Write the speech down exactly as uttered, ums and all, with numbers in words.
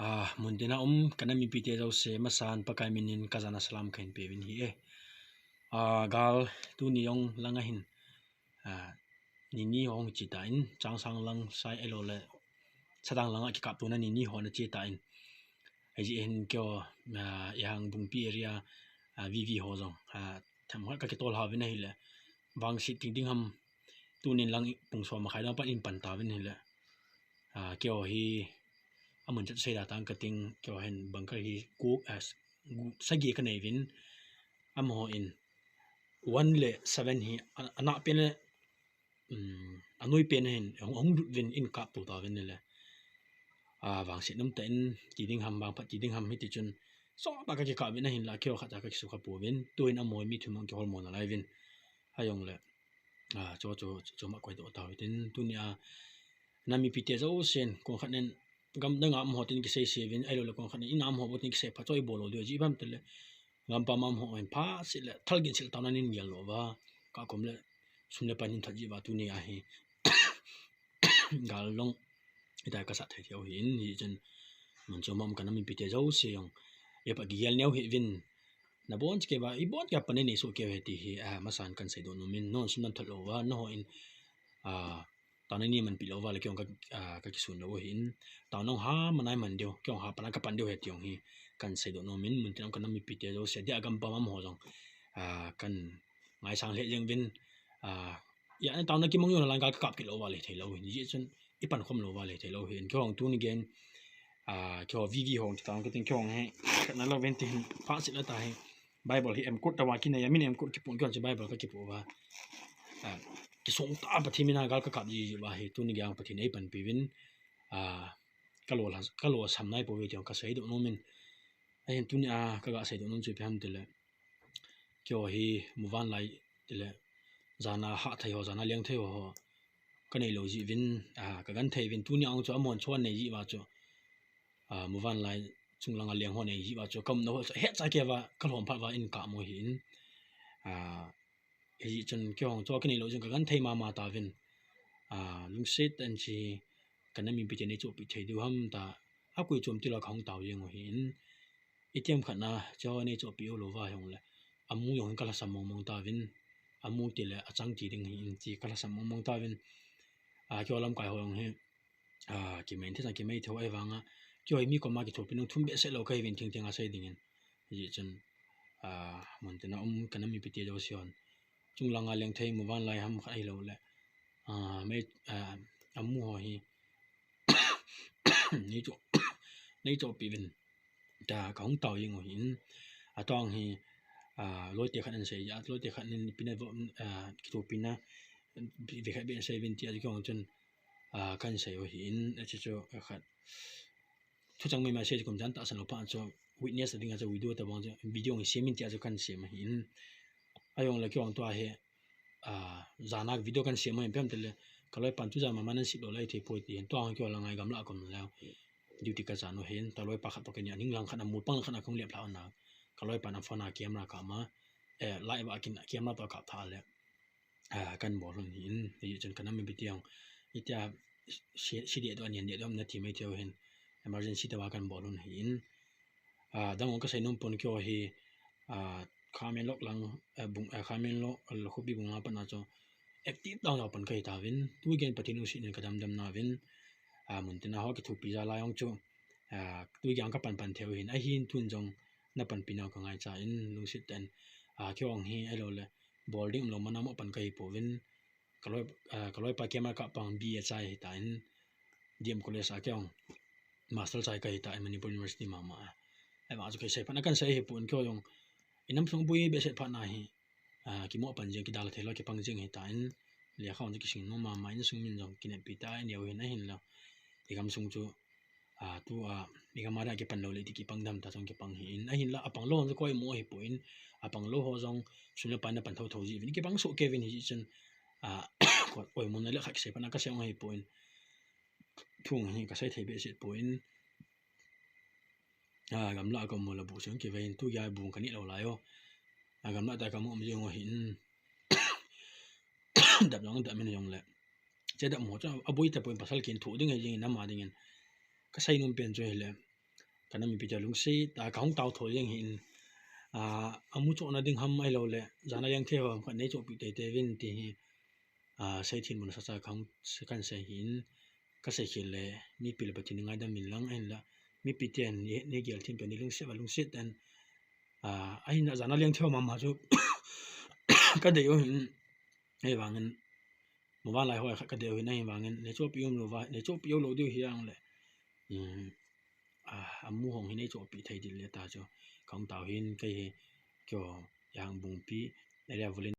Ah, muntina um ka nam mipite jouse, masan Pakai minin ka jana salam kahin peuvin ahi e. Ah, gal tuni jong langa hin, ah, nini ho hung che tan, Changsang lang sai ahilou le Sadang langa kikaptona nini ho ana che tan. Hijeh hin keiho, ah, Ihang Bungpi area, ah, V V ho jong, ah, themkhat ka kitol hao vin ahile, vangset ti ding ham, tunin lang pung som makhai dang pan in pan tauvin ahile, ah, keiho hi amun chat seida tang kating, keiho hin bunker hi ko, ah, gu-, sagi kanei uvin, amaho in one le seven hi, a, ana pen le, um, anoi pen hin, ahung, ahung lut uvin in kap to tauvin ahile, ah, vangset um tah in ti ding ham, vangphat ti ding ham hiti chun, sot tah a ka kikap uvin ahinla, keiho khat cha ka kisukha pouvin, tuin amaho mi thum hung kihol mo nalai uvin, ahijongle, ah, chu, chu, chu ma koi doh tau hitin, tunia, nam mipite jousen, kong khat nen, gam danga um ho tin kisei sei uvin, ahilou le kong khat nen, ina um ho bou tin kisei pha choi bol lou diu, ji bam te le, gampam a um ho hin pha sil le, thal gin sil tauna nin gel lou uva, ka kom le, sum le pai nin that ji uva tunia hi, gal long, ita ka sat thei thei u hin, hijeh chun, mun chom a um ka nam mipite jouse jong, ipa kigel neo hih uvin, nabon cheh uva, ibon cheh uva pan nei soh kei u ahi ti hi, ah, masan kan seidoh nom in, non sum nan thot lou uva, nangho in, ah, taona nei manpi lou uva le keiho ka, ah, ka kisun lou u ahin, taona hung ha manai man diu, keiho ha pan a ka pan diu ahi ti jong hi, kan seidoh nom in, muntina um ka nam mipite jouse, dia gampam a um ho jong, ah, kan ngaisang lheh jeng uvin, ah, ya, taona kimang jong lang ka kap kit lou uva le thei lou hin, hijeh chun, ipan khom lou uva le thei lou hin, keiho tuni gei, ah, keiho V V ho, ti tang kating keiho hi, khat na lou uvin tin, pha sil a ta hi, Bible hi M Code tah uva kinei a, min M Code kipu, keiho chu Bible ka kipu uva. Ah, kisung tah a Pathen mina gal ka kap ji ji uva hi, tuni gei Pathen in eipanpi uvin, ah, ka lo la, ka lolsam nai pouve ti jong ka seidoh nom in. Ahin tunia ka ga seidoh nom chu ipi ham tile, keiho hi muvanlai tile, jana hah thei ho, jana leng thei ho, ka nei lou ji uvin, ah, ka genthei uvin, tunia jong chu amahon chu anei ji uva chu, ah, muvanlai chunglanga leng ho nei ji uva chu, ka umna ho chu ahet chai kei uva, ka lhom phat uva in ka mo ahin, ah, hijeh chun keiho chu ka nei lou jeh in ka genthei mama tauvin, ah, lungset tah in hiche ka nam mipite nei chohpeh thei diu ham tia, akoi chom tilou ka hung tao jeng u ahin, itiham khat na, hiche ho nei chohpeh u lou uva hijongle, amu jong hin ka lhasam mong mong tauvin, amu tile achang ti ding ahin ti ka lhasam mong mong tauvin, ah, keiho lamkai ho jong hi, ah, kimai thei, kimai thei ho ahivanga, keiho hi mi koma kithopina thum behseh lou kahiuvin thingthing a sei dingin. Hijeh chun, ah, muntina um ka nam mipite jouse hon, chunglanga leng thei muvanlai ham khat ahilou le, ah, mei, ah, amu ho hi, nei cho, nei chohpeh uvin tia ka hung tao jeng u ahin, atong hi, ah, loite khat in asei, ah, loite khat in ipi na vo, ah, kithopina, ve khat beh in sei uvin tia chu keiho chun, ah, kan sei u ahin, achu chu khat thuchang maimai sei chu kum jan tahsan lou phat chu witness a dinga chu video tabang chu video hi sem in tia chu kan sem ahin, ahijongle keiho tua hi, ah, jana video kan sem u ahin, ipi ham tile, ka loipan tujan mama nan sip lou lai thei poi ti hin, tua hung keiho langa gamla a ka um leh, duty ka jan u ahin, ka loipa khat toh kei ni a ning lang khat a mol pang lang khat a ka hung lep lha u na, ka loipan a phone a camera kap ma, eh, live a kin camera toh kap tha le, ah, kan bol lhon ahin, hijeh chun ka nam mipite jong, itia, si, si deh doh, anian deh doh, na ti mai thei u ahin, emergency tia kan bol lhon ahin, ah, dang jong ka sei nom pon, keiho hi, ah, Khamenlok lang, eh, bung, eh, Khamenlok, eh, Lhokhapi bung lang a pat na chu active dang jao pan kahi tauvin, tu geiyin Pathen lungset in ka damdam nauvin, ah, muntina ho kithopi jal a jong chu, ah, tu geiyin ka pan pan thei u ahin, ahin tun jong na panpi nau ka ngaicha in lungset tah in, ah, keiho hi ahilou le, bol ding umlou man a mo pan kahi pouvin, ka loi, ah, ka loipa camera kap pang B A chai ahi tan, D M College a keiho master chai kahi tan, Manipur University mama a. Ahivang chu kisei phat na kan sei ahipon, keiho jong inam sung boi behseh phat na hi, ah, kimo pan jeng, kidalha thei lou, kipang jeng ahi tan, lekha jong chu kising nom mama, insung min jong kineppi tah a inei u ahin, ahinla, igam sung chu, ah, tua, igam a dia kipan lou le ti kipang dam tah jong kipang ahin, ahinla apang lou ho jong ka oimo ahipon, apang lou ho jong sum le pai na pan thotho ji uvin, kipang soh kei uvin, hijeh chun, ah, ka oimo na le khat kisei phat na ka sei jong ahipon, thu hi ka sei thei behseh pon, ah, gamla a ka um u le bu sung kivei in, tu geiya bu ka neh lou lai u, ah, gamla tah a ka um jeng u ahin, dap jong dap min jongle, hiche dap mo chu aboi tapon, pasal kin thoh ding ahi jeng in, ama dingin ka sei nom pen chu ahile, kana mipi te lungset a kahung tao tho jeng hin, a, amu chohna ding ham ahilou le, jana jeng thei ho ham khat nei chohpi teitei uvin ti hi, a, seithin mun sa cha kahung se kan sei hin, kasei khel le, mipi le Pathen ngaidam in lang ahinla, mipi ten nei, nei gel thim pen ni lungset va lungset ten, a, ahinla jana jeng thei ho mama chu, kadei u hin, ahivangin, mobile lai ho khat kadei u hin ahivangin, nei chohpi um lou va, nei chohpi u lou diu hi ang le, um, a, amu hong hi nei chohpi thei ding le ta chu, kahung tao hin kei hi, kio yang bungpi, area volunteer